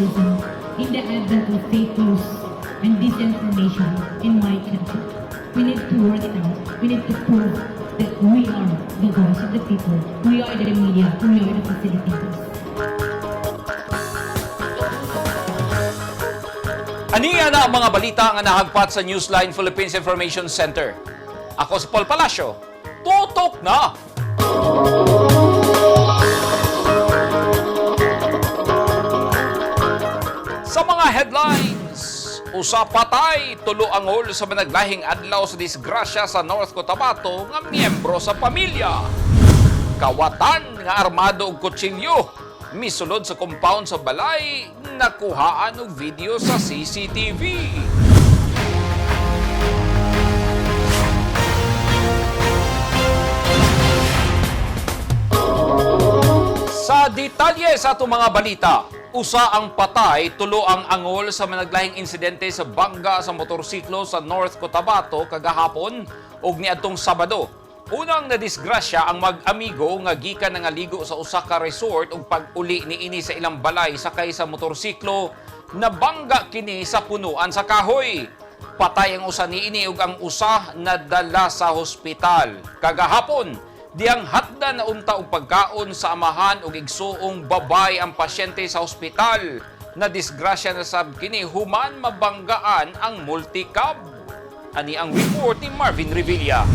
journalism in the advent of fake news and disinformation in my country. We need to work it out. We need to prove that we are the voice of the people. We are the media. We are the facilitators. Aniya na ang mga balita nga nahagpat sa Newsline Philippines Information Center. Ako si Paul Palacio. Tutok na! Sa mga headlines, usa patay, tulo angol sa managlahing adlaw sa disgrasya sa North Cotabato nga miyembro sa pamilya. Kawatan nga armado og kutsilyo, misulod sa compound sa balay, nakuhaan og video sa CCTV. Sa detalye sa atong mga balita, usa ang patay, tulo ang angol sa managlahing insidente sa bangga sa motorsiklo sa North Cotabato kagahapon ug niadtong Sabado. Unang nadisgrasya ang mag-amigo nga gikan nangaligo sa usa ka resort ug pag-uli niini sa ilang balay sakay sa motorsiklo, nabangga kini sa punuan sa kahoy. Patay ang usa niini ug ang usa nadala sa hospital. Kagahapon, diyang hatda na unta og pagkaon sa amahan ug igsuong babay ang pasyente sa ospital. Na disgrasya na sab kini human mabanggaan ang multicab. Ani ang report ni Marvin Revilla.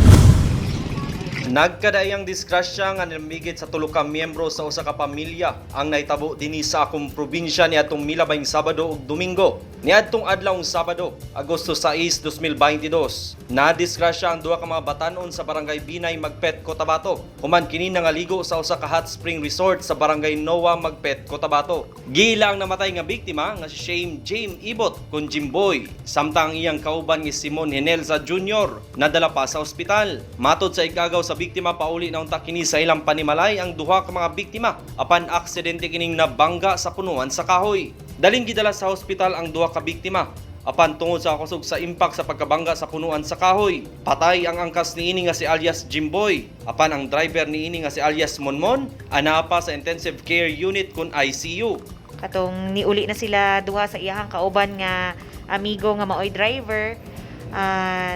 Nagkadaiyang disgrasya nga namigit sa tulo ka miyembro sa usa ka pamilya ang nahitabo dinhi sa akong probinsya niadtong milabayng Sabado ug Domingo. Niadtong adlawng Sabado, Agosto 6, 2022, nadisgrasya ang duha ka mga batan-on sa Barangay Binay, Magpet, Cotabato. Human kini nangaligo sa usa ka hot spring resort sa Barangay Noa, Magpet, Cotabato. Gila ang namatay nga biktima nga si Shane James Ibot kun Jimboy, samtang ang iyang kauban nga si Simon Henelza Jr. nadala pa sa ospital. Matod sa igagaw sa biktima, pauli na unta kini sa ilang panimalay ang duha ka mga biktima apan aksidente kining nabangga sa punuan sa kahoy. Daling gidala sa ospital ang duha ka biktima apan tungod sa kusog sa impact sa pagkabangga sa punuan sa kahoy, patay ang angkas niini nga si alias Jimboy, apan ang driver niini nga si alias Monmon ana pa sa intensive care unit kun ICU. Katong niuli na sila duha sa iyahang kauban nga amigo nga maoy driver,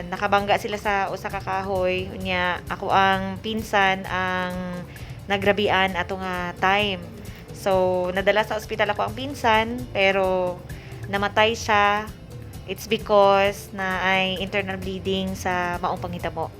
nakabangga sila sa usa ka kahoy. Unya ako ang pinsan ang nagrabian ato nga time, so nadala sa ospital ako ang pinsan, pero namatay siya. It's because na ay internal bleeding sa maong panghitabo.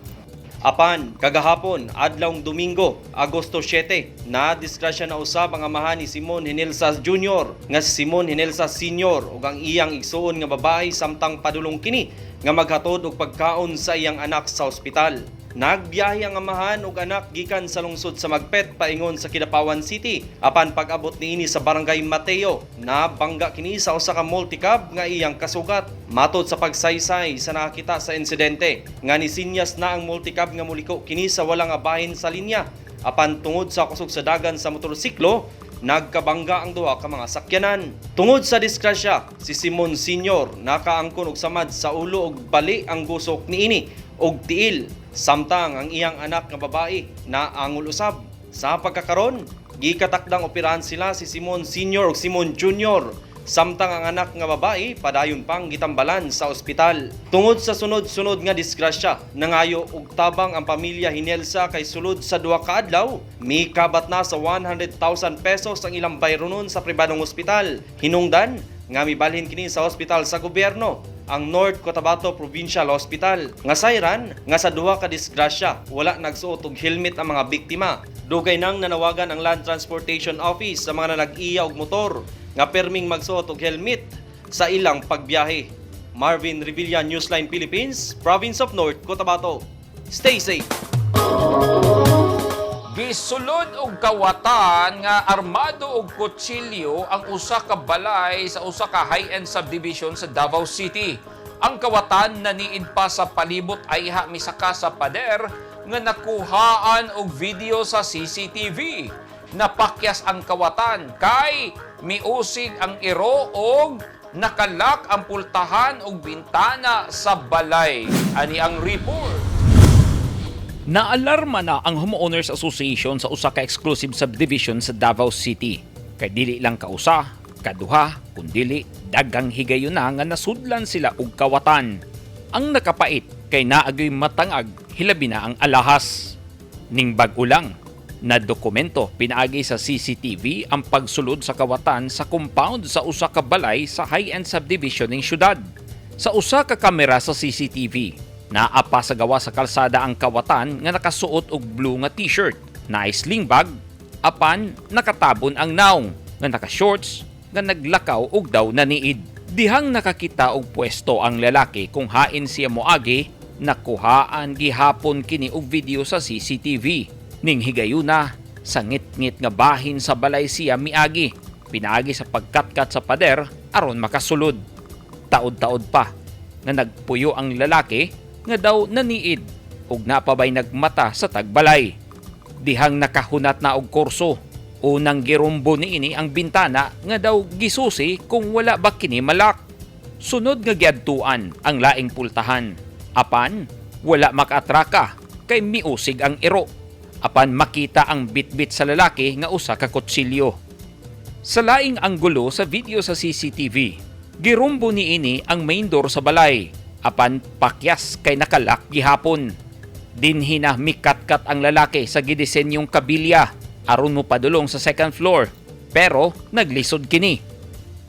Apan, kagahapon, adlawng Domingo, Agosto 7, na disgrasya na usab ang amahan ni Simon Hinelsas Jr. nga si Simon Hinelsas Sr. ug ang iyang igsuon nga babae samtang padulong kini nga maghatod og pagkaon sa iyang anak sa ospital. Nagbiyahe ang amahan ug anak gikan sa lungsod sa Magpet paingon sa Kidapawan City. Apan pag-abot niini sa Barangay Mateo, nabangga kini sa usa ka multicab nga iyang kasugat. Matod sa pagsaysay sa nakakita sa insidente, nga nisinyas na ang multicab nga muliko kini sa wala nga bahin sa linya. Apan tungod sa kusog sa dagan sa motorsiklo, nagkabangga ang duha ka mga sakyanan. Tungod sa disgrasya, si Simon Sr. nakaangkon og samad sa ulo og bali ang gusok niini og tiil, samtang ang iyang anak nga babae naangol usab. Sa pagkakaron, gikatakdang operahan sila si Simon Sr. ug Simon Jr. Samtang ang anak nga babae padayon pang gitambalan sa ospital. Tungod sa sunod-sunod nga disgrasya, nangayo og tabang ang pamilya Hinelsa kay sulod sa duha ka adlaw, mikabat na sa 100,000 pesos ang ilang bayronon sa pribadong ospital. Hinungdan nga mibalhin kini sa ospital sa gobyerno, ang North Cotabato Provincial Hospital. Nga sayran nga sa duha ka disgrasya, wala nagsuot og helmet ang mga biktima. Dugay nang nanawagan ang Land Transportation Office sa mga nanag-iya og motor nga perming magsuot og helmet sa ilang pagbiyahe. Marvin Revilla, Newsline Philippines, Province of North Cotabato. Stay safe. Gisulod og kawatan nga armado og kutsilyo ang usa ka balay sa usa ka high-end subdivision sa Davao City. Ang kawatan naniid pa sa palibot ayha misaka sa pader nga nakuhaan og video sa CCTV. Napakyas ang kawatan kay miusig ang iro og nakalak ang pultahan og bintana sa balay. Ani ang report. Naalarma na ang Homeowners Association sa usa ka exclusive subdivision sa Davao City. Kay dili lang kausa, Kaduha, kundili, dagang higayuna nga nasudlan sila og kawatan. Ang nakapait kay naagoy matangag, hilabi na ang alahas. Ning bag-o lang, na dokumento pinaagi sa CCTV ang pagsulod sa kawatan sa compound sa usa ka balay sa high-end subdivision ning syudad. Sa usa ka kamera sa CCTV, naa pa sa gawa sa kalsada ang kawatan nga nakasuot og blue nga t-shirt, naay sling bag, apan nakatabon ang naong nga naka-shorts nga naglakaw og daw naniid. Dihang nakakita og pwesto ang lalaki kung hain siya moagi, nakuhaan gihapon kini og video sa CCTV. Ning higayuna, sa ngit-ngit nga bahin sa balay siya miagi, pinaagi sa pagkatkat sa pader aron makasulod. Taod-taod pa nga nagpuyo ang lalaki nga daw naniid ug napabay nagmata sa tagbalay. Dihang nakahunat na og kurso, unang girumbo niini ang bintana nga daw gisusi kung wala ba kini ma-lock. Sunod nga giadtuan ang laing pultahan. Apan wala makaatraka kay miusig ang iro. Apan makita ang bitbit sa lalaki nga usa ka kutsilyo. Sa laing anggulo sa video sa CCTV, girumbo niini ang main door sa balay. Apan pakyas kay naka-lock gihapon. Dinhi na mikatkat ang lalaki sa gidisenyong kabilya aron mo padulong sa second floor. Pero naglisod kini.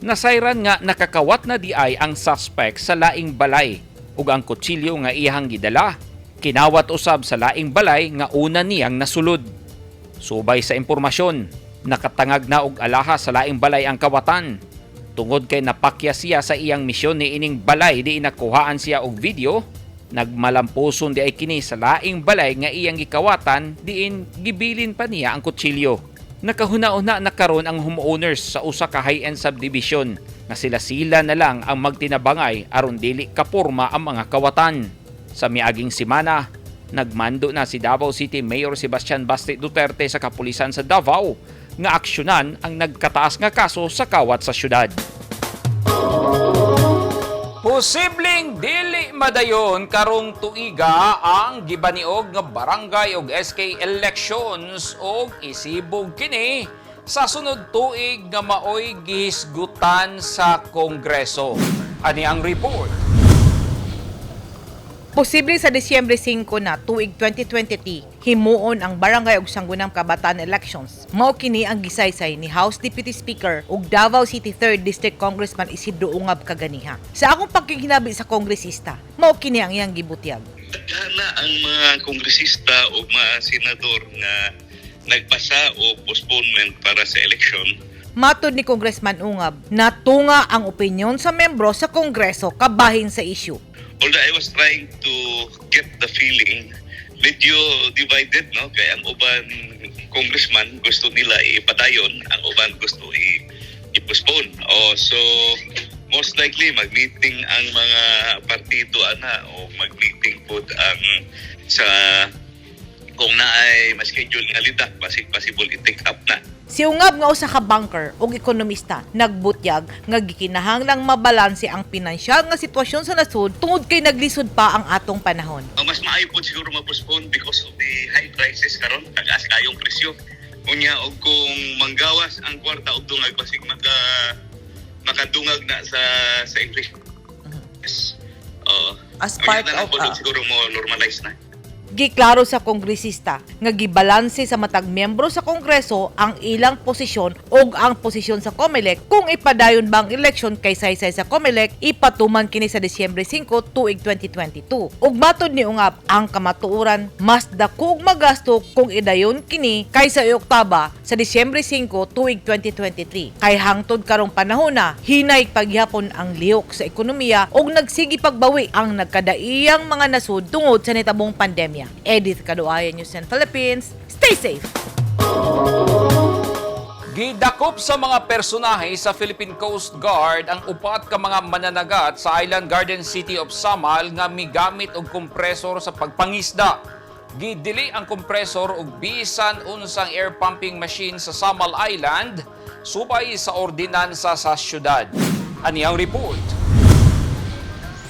Nasayran nga nakakawat na diay ang suspect sa laing balay ug ang kutsilyo nga iyang gidala kinawat usab sa laing balay nga una niyang nasulod. Subay sa impormasyon, nakatangag na og alahas sa laing balay ang kawatan. Tungod kay napakya siya sa iyang misyon ni ining balay di nakuhaan siya og video, nagmalampuson di ay kini sa laing balay nga iyang gikawatan diin gibilin pa niya ang kutsilyo. Nakahuna-una na karon ang homeowners sa usa ka high-end subdivision nga sila-sila na lang ang magtinabangay aron dili kaporma ang mga kawatan. Sa miaging semana, nagmando na si Davao City Mayor Sebastian Basti Duterte sa kapulisan sa Davao nga aksyonan ang nagkataas nga kaso sa kawat sa syudad. Posibleng dili madayon karong tuiga ang gibaniog nga barangay og SK elections og isibog kini sa sunod tuig nga maoy gihisgutan sa Kongreso. Ani ang report. Posible sa Disyembre 5 na tuig 2023, himuon ang barangay ug Sangguniang Kabataan elections. Mao kini ang gisaysay ni House Deputy Speaker ug Davao City 3rd District Congressman Isidro Ungab kaganiha. Sa akong pagkikinabi sa kongresista, mao kini ang iyang gibutyag. Daghan na ang mga kongresista o mga senador nga nagpasa o postponement para sa election. Matod ni Congressman Ungab, natunga ang opinyon sa membro sa Kongreso kabahin sa issue. Although I was trying to get the feeling, medyo divided, no? Kaya ang uban congressman gusto nila ipadayon, ang uban gusto i-postpone. Oh, so most likely mag-meeting ang mga partido ana o mag-meeting pod ang sa kung naay ma-schedule nga LIDAC, possible i-take up na. Si Ungab nga usa ka banker ug ekonomista nagbutyag nga gikinahanglang mabalanse ang pinansyal nga sitwasyon sa nasud tungod kay naglisod pa ang atong panahon. Mas maayo po siguro ma-postpone because of the high prices karon, taas kayong presyo. Unya og kung manggawas ang kwarta og dungag, basig makadungag na sa inflation. Yes. Oo. As part Unya na lang of, po, siguro mo normalize na. Giklaro sa kongresista nga gibalanse sa matag miyembro sa Kongreso ang ilang posisyon ug ang posisyon sa COMELEC kung ipadayon ba ang eleksyon kay saysay sa COMELEC ipatuman kini sa Disyembre 5 tuig 2022. Ug matod ni Ungab, ang kamatuoran mas dako og magasto kung idayon kini kaysa ioktaba sa Disyembre 5 tuig 2023. Kay hangtod karong panahon na hinay paghapon ang lihok sa ekonomiya ug nagsigi pagbawi ang nagkadaiyang mga nasud tungod sa nitabong pandemya. Edith Kaduayan, News 10 Philippines. Stay safe! Gidakop sa mga personahe sa Philippine Coast Guard ang upat ka mga mananagat sa Island Garden City of Samal nga migamit og kompresor sa pagpangisda. Gidili ang kompresor og bisan unsang air pumping machine sa Samal Island subay sa ordinansa sa syudad. Ani ang report.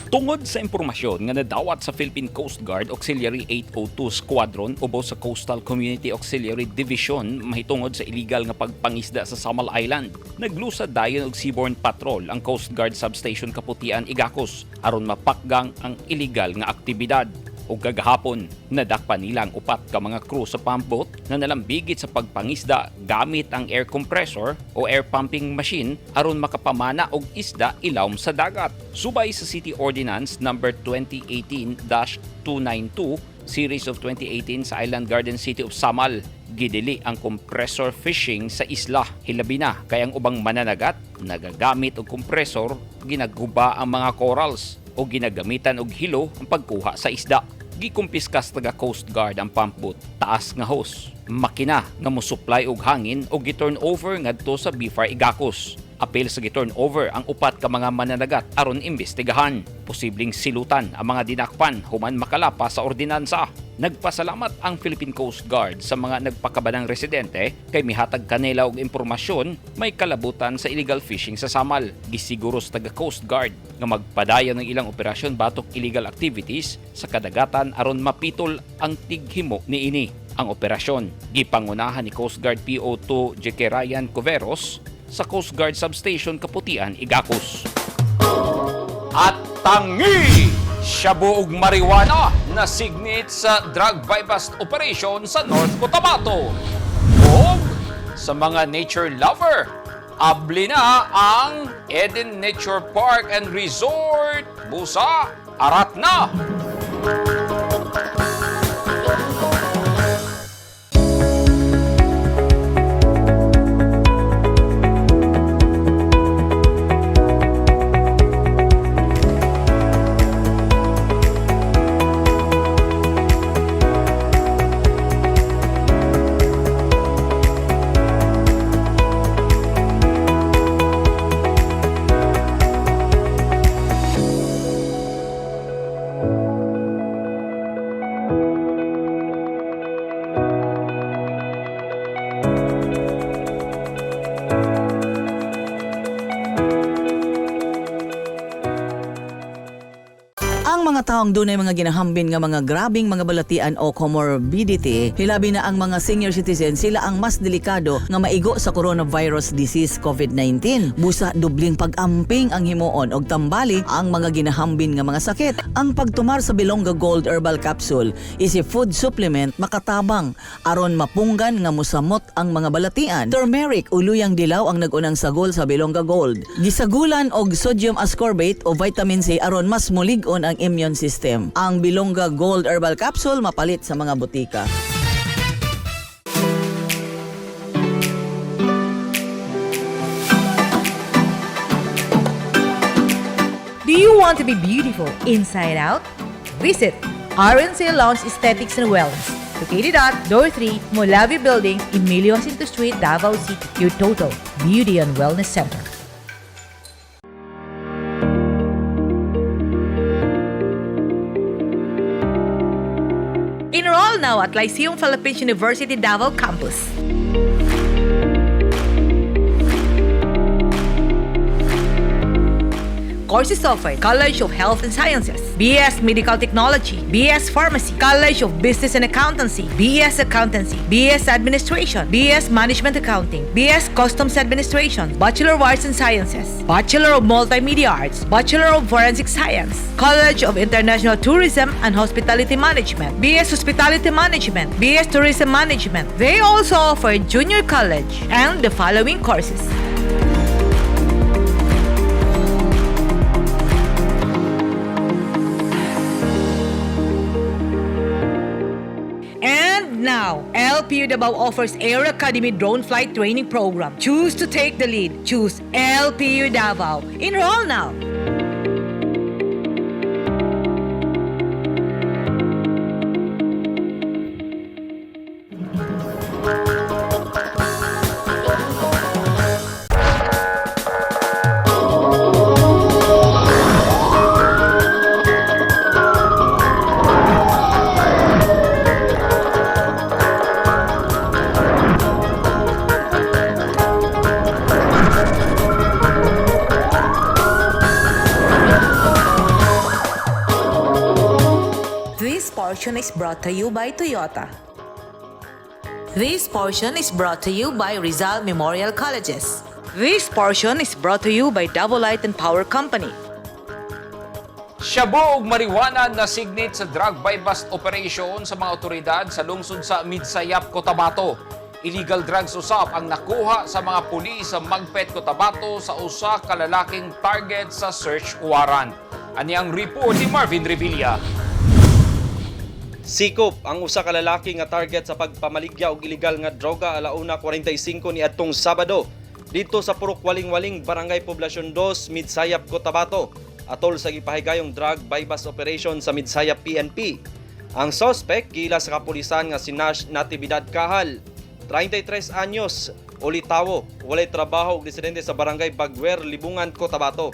Tungod sa impormasyon nga nadawat sa Philippine Coast Guard Auxiliary 802 Squadron ubos sa Coastal Community Auxiliary Division mahitungod sa illegal nga pagpangisda sa Samal Island, naglusad dayon og seaborne patrol ang Coast Guard Substation Kaputian, Igacos aron mapakgang ang illegal nga aktibidad. Ug kagahapon, nadakpan nila ang upat ka mga crew sa pumpboat na nalambigit sa pagpangisda gamit ang air compressor o air pumping machine aron makapamana og isda ilawom sa dagat. Subay sa City Ordinance number 2018-292 Series of 2018 sa Island Garden City of Samal, gidili ang compressor fishing sa isla. Hilabi na kay ang ubang mananagat nagagamit og compressor, ginaguba ang mga corals o ginagamitan og hilo ang pagkuha sa isda. Gikumpiskas taga Coast Guard ang pump boat, taas nga hose, makina nga mosupply og hangin o gi-turn over ngadto sa BFAR Igacos. Apil sa gi-turn over ang upat ka mga mananagat aron imbestigahan. Posibleng silutan ang mga dinakpan human makalapa sa ordinansa. Nagpasalamat ang Philippine Coast Guard sa mga nagpakabanang residente kay mihatag kanila og impormasyon may kalabutan sa illegal fishing sa Samal. Gisiguro sa taga Coast Guard nga magpadayon ng ilang operasyon batok illegal activities sa kadagatan aron mapitol ang tighimo niini. Ang operasyon gipangunahan ni Coast Guard PO2 JK Ryan Coveros sa Coast Guard Substation Kaputian, Igacos. At tangi! Shabu ug marijuana na signit sa drug buy-bust operation sa North Cotabato. Ug sa mga nature lover, abli na ang Eden Nature Park and Resort. Busa, arat na! Ang mga taong dunay mga ginahambin nga mga grabing mga balatian o comorbidity, hilabi na ang mga senior citizen, sila ang mas delikado nga maigo sa coronavirus disease COVID-19. Busa dubling pag-amping ang himuon og tambali ang mga ginahambin nga mga sakit. Ang pagtumar sa Bilongga Gold Herbal Capsule is a food supplement makatabang aron mapunggan nga musamot ang mga balatian. Turmeric o luyang dilaw ang nagunang sagol sa Bilongga Gold. Gisagulan og sodium ascorbate o vitamin C aron mas mulig-on ang immune system. Ang Bilongga Gold Herbal Capsule mapalit sa mga botika. Do you want to be beautiful inside out? Visit RNC Lounge Aesthetics and Wellness, located at Door 3, Molavi Building, Emilio Jacinto Street, Davao City, your total beauty and wellness center. Enroll now at Lyceum Philippines University Davao Campus. Courses offered: College of Health and Sciences, BS Medical Technology, BS Pharmacy, College of Business and Accountancy, BS Accountancy, BS Administration, BS Management Accounting, BS Customs Administration, Bachelor of Arts and Sciences, Bachelor of Multimedia Arts, Bachelor of Forensic Science, College of International Tourism and Hospitality Management, BS Hospitality Management, BS Tourism Management. They also offer junior college and the following courses. And now, LPU Davao offers Air Academy Drone Flight Training Program. Choose to take the lead. Choose LPU Davao. Enroll now. Portion is brought to you by Toyota. This portion is brought to you by Rizal Memorial Colleges. This portion is brought to you by Double Light and Power Company. Shabu ug marijuana na signit sa drug buy-bust operation sa mga otoridad sa lungsod sa Midsayap, Cotabato. Illegal drugs usap ang nakuha sa mga pulis sa Magpet, Cotabato sa usa ka lalaking target sa search warrant. Ani ang report ni Marvin Revilla. Sikop ang usa ka lalaki nga target sa pagpamaligya og ilegal nga droga alauna 45 ni adtong Sabado didto sa Purok Waling-Waling, Barangay Poblacion 2, Midsayap, Cotabato, atol sa gipahigayong drug buy-bust operation sa Midsayap PNP. Ang suspect giila sa kapulisan nga si Nash Natividad Kahal, 33 anyos, ulitawo, walay trabaho ug residente sa Barangay Bagwer, Libungan, Cotabato.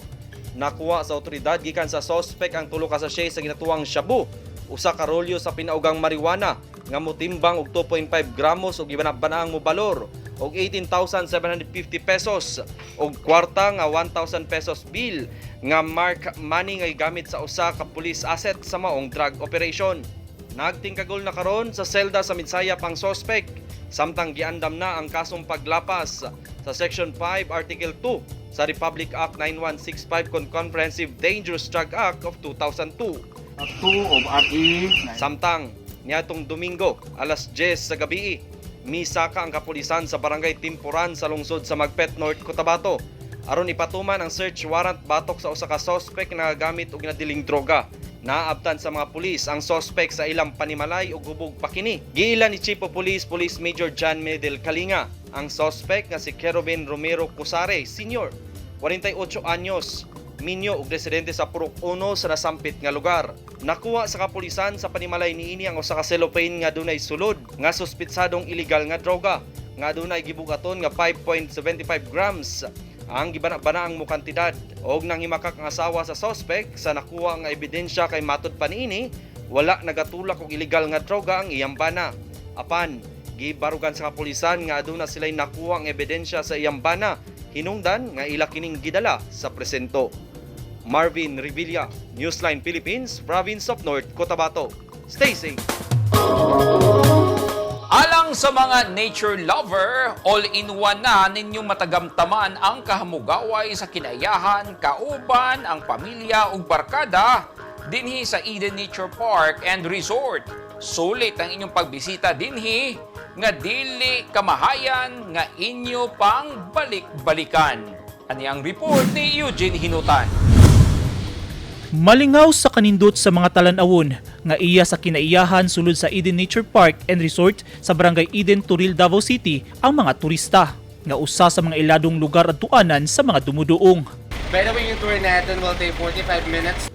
Nakuha sa otoridad gikan sa suspect ang tulo ka sachet sa ginatuwang shabu, usa ka rolyo sa pinaugang marijuana nga motimbang og 2.5 gramos ug gibanab-banaang mobalor og 18,750 pesos og kwarta nga 1,000 pesos bill nga mark money nga gigamit sa usa ka police asset sa maong drug operation. Nagtingkagol na karon sa selda sa Midsayap ang suspect samtang giandam na ang kasong paglapas sa Section 5 Article 2 sa Republic Act 9165 kon Comprehensive Dangerous Drug Act of 2002. 2 of RE Samtang niadtong Domingo alas 10 sa gabi, misaka ang kapulisan sa Barangay Timpuran sa lungsod sa Magpet North, Cotabato aron ipatuman ang search warrant batok sa usa ka suspect na gamit og nadiling droga. Naabtan sa mga pulis ang suspect sa ilang panimalay ug hubog pa kini. Giila ni Chief of Police, Police Major John Medel Kalinga, ang suspect nga si Kerubin Romero Cusare Sr., 48 anyos, minyo ug residente sa Purok 1 sa nasampit nga lugar. Nakuha sa kapulisan sa panimalay niini ang usa ka cellophane nga dunay sulod nga suspitsadong illegal nga droga nga dunay gibugaton nga 5.75 grams ang gibana-banaang mo kantidad, og nanghimakak ang asawa sa suspect sa nakuha nga ebidensya kay matud pa niini wala nagatulak og illegal nga droga ang iyang bana. Apan gibarugan sa kapulisan nga aduna sila'y nakuha ang ebidensya sa iyang bana hinungdan nga ila kining gidala sa presento. Marvin Revilla, Newsline Philippines, Province of North Cotabato. Stay safe. Alang sa mga nature lover, all-in-one na ninyong matagamtaman ang kahamugaway sa kinaiyahan, kauban, ang pamilya ug barkada dinhi sa Eden Nature Park and Resort. Sulit ang inyong pagbisita dinhi nga dili kamahayan nga inyo pang balik-balikan. Ani ang report ni Eugene Hinutan. Malingaw sa kanindot sa mga talan-awon nga iya sa kinaiyahan sulod sa Eden Nature Park and Resort sa Barangay Eden, Toril, Davao City ang mga turista nga usa sa mga iladong lugar at tuanan sa mga dumuduong. By the way, yung tour natin will take 45 minutes.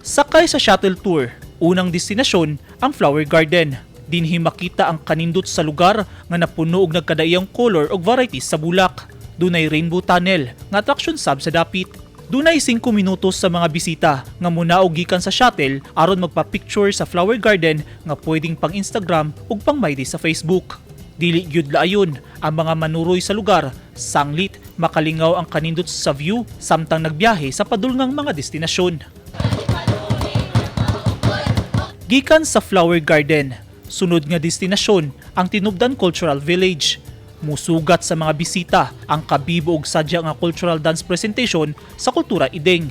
Sakay sa shuttle tour, unang destinasyon ang Flower Garden. Dinhi makita ang kanindot sa lugar nga napuno og nagkadaiyang color og varieties sa bulak. Dunay Rainbow Tunnel nga attraction sab sa dapit. Dunay 5 minutos sa mga bisita nga munaog gikan sa shuttle aron magpa-picture sa Flower Garden nga pwedeng pang Instagram ug pang My Day sa Facebook. Dili gyud laayon ang mga manuroy sa lugar, sanglit makalingaw ang kanindot sa view samtang nagbiyahe sa padulngang mga destinasyon. Gikan sa Flower Garden, sunod nga destinasyon ang Tinubdan Cultural Village. Musugat sa mga bisita ang kabibo og sadya nga cultural dance presentation sa Kultura Ideng.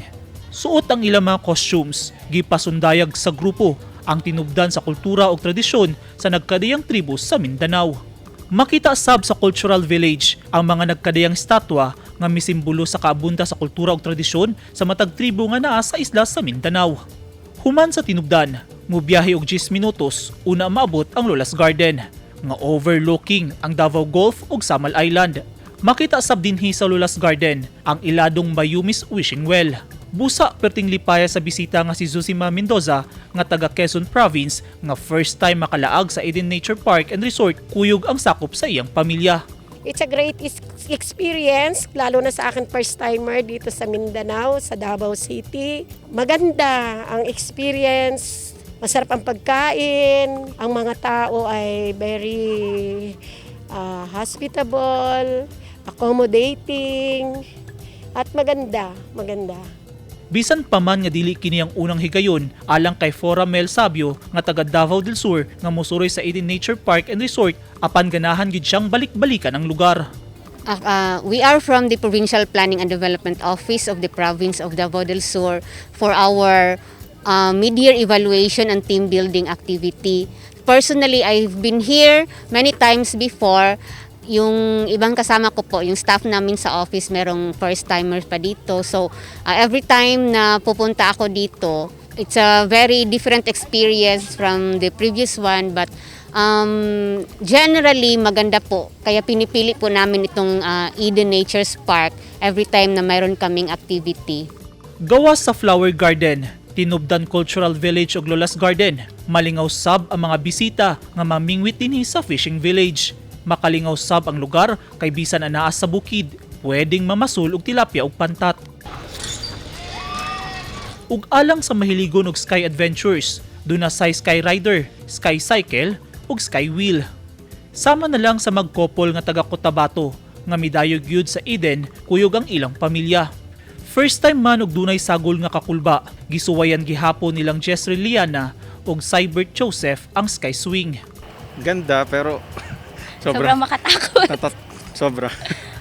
Suot ang ilang mga costumes, gipasundayag sa grupo ang tinubdan sa kultura ug tradisyon sa nagkadiyang tribo sa Mindanao. Makita sab sa Cultural Village ang mga nagkadiyang estatwa nga misimbolo sa kaabunda sa kultura ug tradisyon sa matag tribo nga naa sa isla sa Mindanao. Human sa Tinubdan, mubiyahe og 10 minutos una maabot ang Lola's Garden nga overlooking ang Davao Gulf ug Samal Island. Makita sab dinhi sa Lola's Garden ang iladong Mayumi's Wishing Well. Busa perting lipaya sa bisita nga si Zosima Mendoza nga taga Quezon Province nga first time makalaag sa Eden Nature Park and Resort kuyog ang sakop sa iyang pamilya. It's a great experience, lalo na sa akin, first timer dito sa Mindanao, sa Davao City. Maganda ang experience, masarap ang pagkain, ang mga tao ay very hospitable, accommodating, at maganda, maganda. Bisan pa man nga dili kini ang unang higayon alang kay Fora Mel Sabio nga taga Davao del Sur nga mosuroy sa Eden Nature Park and Resort, apan ganahan gid siyang balik-balikan ang lugar. We are from the Provincial Planning and Development Office of the Province of Davao del Sur for our mid-year evaluation and team building activity. Personally, I've been here many times before. Yung ibang kasama ko po, yung staff namin sa office, merong first timers pa dito. So, every time na pupunta ako dito, it's a very different experience from the previous one, but generally, maganda po. Kaya pinipili po namin itong Eden Nature's Park every time na mayroon kaming activity. Gawas sa Flower Garden, Tinubdan Cultural Village ug Lola's Garden, malingaw sab ang mga bisita nga mamingwit dinhi sa fishing village. Makalingaw sab ang lugar kay bisan anaa sa bukid, pwedeng mamasul og tilapia ug pantat. Ug alang sa mahiligon og sky adventures, duna say Sky Rider, Sky Cycle ug Sky Wheel. Sama na lang sa magkopol nga taga Cotabato nga midayog gyud sa Eden kuyog ang ilang pamilya. First time man og dunay sagol nga kakulba, gisuwayan gihapon nilang Jessrel Liana ug Cybert Joseph ang Sky Swing. Ganda, pero sobra. Sobrang makatakot. Sobra.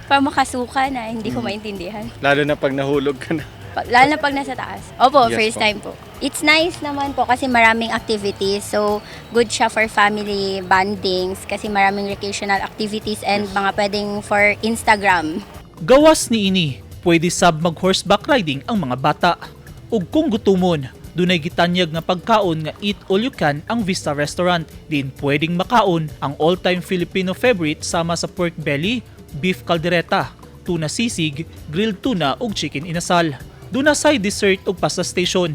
Parang makasuka na hindi ko maintindihan. Lalo na pag nahulog ka na. Lalo na pag nasa taas. Opo, Yes first po. time po. It's nice naman po kasi maraming activities. So, good siya for family bondings kasi maraming recreational activities and mga pwedeng for Instagram. Gawas niini, pwede sab mag horseback riding ang mga bata. Ug kung gutumon, dunay gitanyag nga pagkaon nga eat all you can ang Vista Restaurant. Din pwedeng makaon ang all-time Filipino favorite sama sa pork belly, beef caldereta, tuna sisig, grilled tuna ug chicken inasal. Duna say dessert ug pasta station.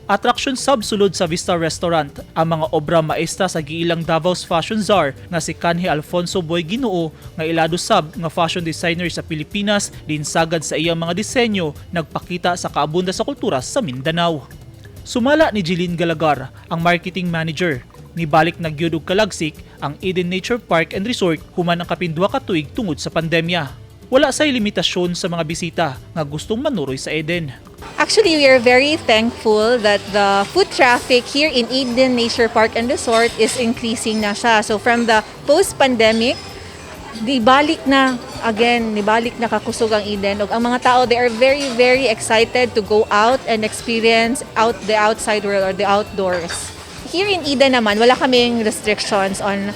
Attraction sab sulod sa Vista Restaurant ang mga obra maestra sa giilang Davao's fashion czar nga si Kanhi Alfonso Boy Ginoo, nga ilado sab nga fashion designer sa Pilipinas, din sagad sa iyang mga disenyo nagpakita sa kaabunda sa kultura sa Mindanao. Sumala ni Jeline Galagar, ang marketing manager, nibalik na gyud og kalagsik ang Eden Nature Park and Resort human ang kapin 2 ka tuig tungod sa pandemya. Wala say limitasyon sa mga bisita nga gustong manuroy sa Eden. Actually, we are very thankful that the foot traffic here in Eden Nature Park and Resort is increasing na siya. So from the post-pandemic, nibalik na again, nibalik na kakusog ang Eden. Ug ang mga tao, they are very, very excited to go out and experience out the outside world or the outdoors. Here in Eden naman, wala kaming restrictions on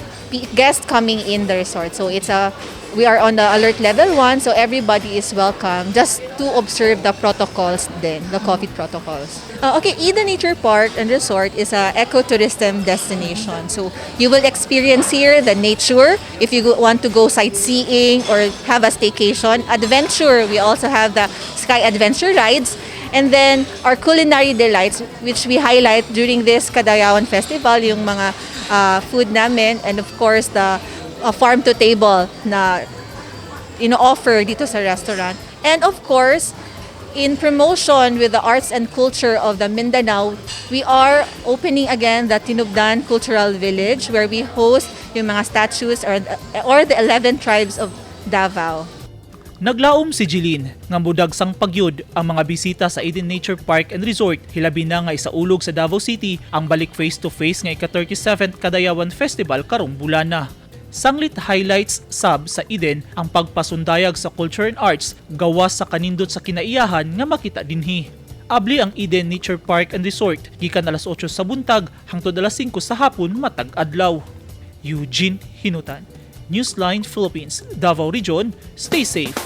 guests coming in the resort. So it's a we are on the alert level 1, so everybody is welcome just to observe the protocols then, the COVID protocols. Okay, Eden Nature Park and Resort is a ecotourism destination. So you will experience here the nature if you want to go sightseeing or have a staycation. Adventure, we also have the Sky Adventure rides. And then our culinary delights, which we highlight during this Kadayawan Festival, yung mga food namin, and of course the farm to table na ino-offer dito sa restaurant. And of course, in promotion with the arts and culture of the Mindanao, we are opening again the Tinubdan Cultural Village, where we host yung mga statues or the 11 tribes of Davao. Naglaom si Jeline nga mudagsang pagyud ang mga bisita sa Eden Nature Park and Resort, hilabi na nga isaulog sa Davao City ang balik face-to-face nga ika-37th Kadayawan Festival karong bulana. Sanglit highlights sab sa Eden ang pagpasundayag sa culture and arts gawas sa kanindot sa kinaiyahan nga makita dinhi. Abli ang Eden Nature Park and Resort gikan alas 8 sa buntag hangtod alas 5 sa hapon matag adlaw. Eugene Hinutan, Newsline Philippines, Davao Region. Stay safe.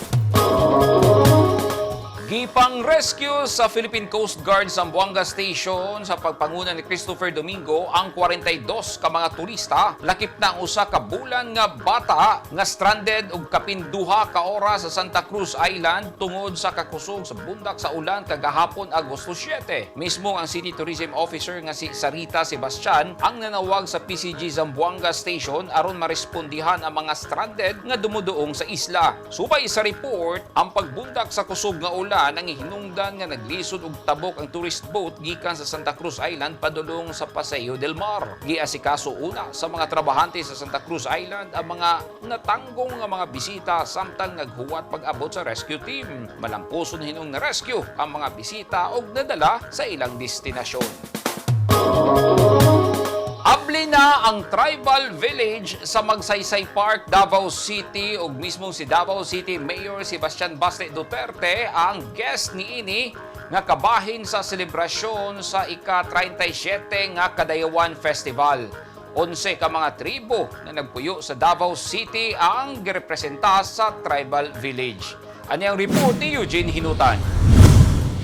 Gipang rescue sa Philippine Coast Guard Zamboanga Station sa pagpanguna ni Christopher Domingo ang 42 ka mga turista, lakip na ang usa ka bulan nga bata nga stranded og kapin 2 ka oras sa Santa Cruz Island tungod sa kakusog sa bundak sa ulan kagahapon, Agosto 7. Mismo ang City Tourism Officer nga si Sarita Sebastian ang nanawag sa PCG Zamboanga Station aron marespondihan ang mga stranded nga dumuduong sa isla. Subay sa report, ang pagbundak sa kusog nga ulan ulan ang hinungdan nga naglisod og tabok ang tourist boat gikan sa Santa Cruz Island padulong sa Paseo del Mar. Giasikaso una sa mga trabahante sa Santa Cruz Island ang mga natanggong nga mga bisita samtang naghuwat pag-abot sa rescue team. Malampuson hinong na rescue ang mga bisita og nadala sa ilang destinasyon. Abli na ang tribal village sa Magsaysay Park, Davao City, ug mismong si Davao City Mayor Sebastian Baste Duterte ang guest niini nga kabahin sa selebrasyon sa ika-37 nga Kadayawan Festival. 11 ka mga tribo na nagpuyo sa Davao City ang girepresenta sa tribal village. Ani ang report ni Eugene Hinutan.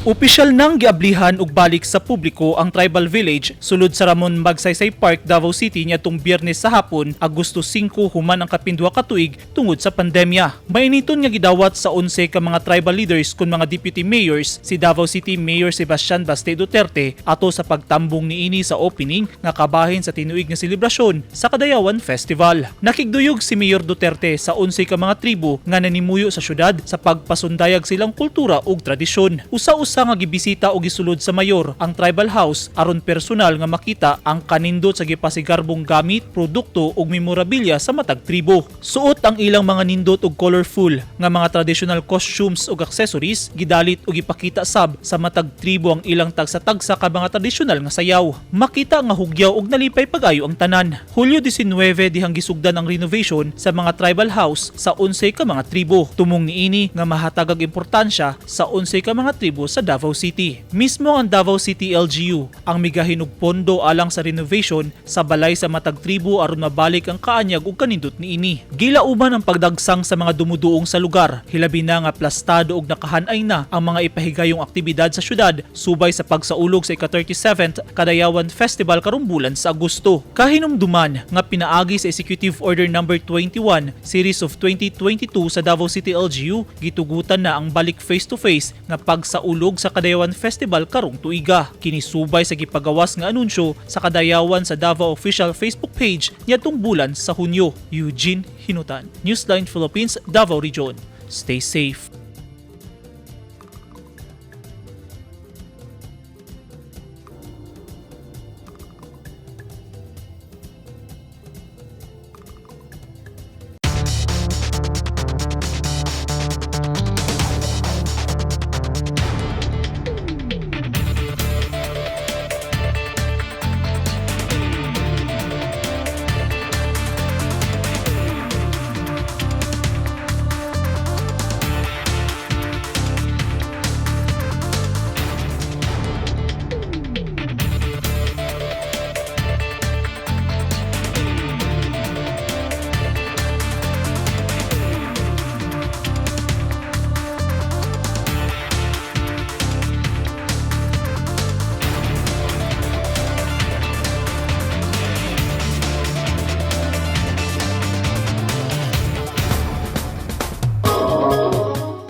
Opisyal nang giablihan og balik sa publiko ang tribal village sulod sa Ramon Magsaysay Park, Davao City niadtong Biyernes sa hapon, Agosto 5, human ang 12 ka tuig tungod sa pandemya. Mainiton nga gidawat sa 11 ka mga tribal leaders kun mga deputy mayors si Davao City Mayor Sebastian Baste Duterte ato sa pagtambong niini sa opening nga kabahin sa tinuig nga selebrasyon sa Kadayawan Festival. Nakigduyog si Mayor Duterte sa 11 ka mga tribo nga nanimuyo sa syudad sa pagpasundayag silang kultura ug tradisyon. Usa-usa nga gibisita o gisulod sa mayor ang tribal house aron personal nga makita ang kanindot sa gipasigarbong gamit, produkto ug memorabilia sa matag tribo. Suot ang ilang mga nindot og colorful nga mga traditional costumes ug accessories, gidalit ug gipakita sab sa matag tribo ang ilang tagsa-tagsa ka mga tradisyonal nga sayaw. Makita nga hugyaw ug nalipay pag-ayo ang tanan. Hulyo 19 dihang gisugdan ang renovation sa mga tribal house sa 11 ka mga tribo. Tumong niini nga mahatagag importansya sa 11 ka mga tribo sa Davao City. Mismo ang Davao City LGU ang migahin og pondo alang sa renovation sa balay sa matag tribo aron mabalik ang kaanyag ug kanindot niini. Gilauban ang pagdagsang sa mga dumuduong sa lugar, hilabi na nga plastado ug nakahanay na ang mga ipahigayong aktibidad sa syudad subay sa pagsaulog sa ika-37th Kadayawan Festival karong bulan sa Agosto. Kahinumduman nga pinaagi sa Executive Order Number 21 Series of 2022 sa Davao City LGU, gitugutan na ang balik face-to-face nga pagsaulog sa Kadayawan Festival karong tuiga. Kini subay sa gipagawas nga anunsyo sa Kadayawan sa Davao official Facebook page niadtong bulan sa Hunyo. Eugene Hinutan, Newsline Philippines, Davao Region. Stay safe.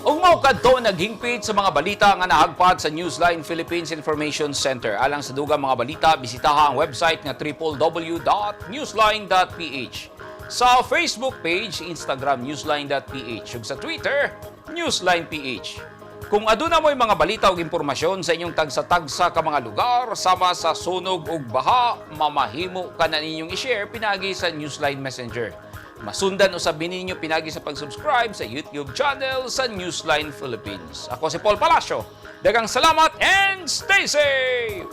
Ug mao kadto naghingpit sa mga balita nga nahagpat sa Newsline Philippines Information Center. Alang sa dugang mga balita, bisitaha ang website nga www.newsline.ph. Sa Facebook page, Instagram newsline.ph ug sa Twitter, newsline.ph. Kung aduna mo'y mga balita ug impormasyon sa inyong tagsa-tagsa ka mga lugar sama sa sunog ug baha, mamahimo ka na ninyong i-share pinagi sa Newsline Messenger. Masundan usab ninyo pinagi sa pag-subscribe sa YouTube channel sa Newsline Philippines. Ako si Paul Palacio. Daghang salamat and stay safe!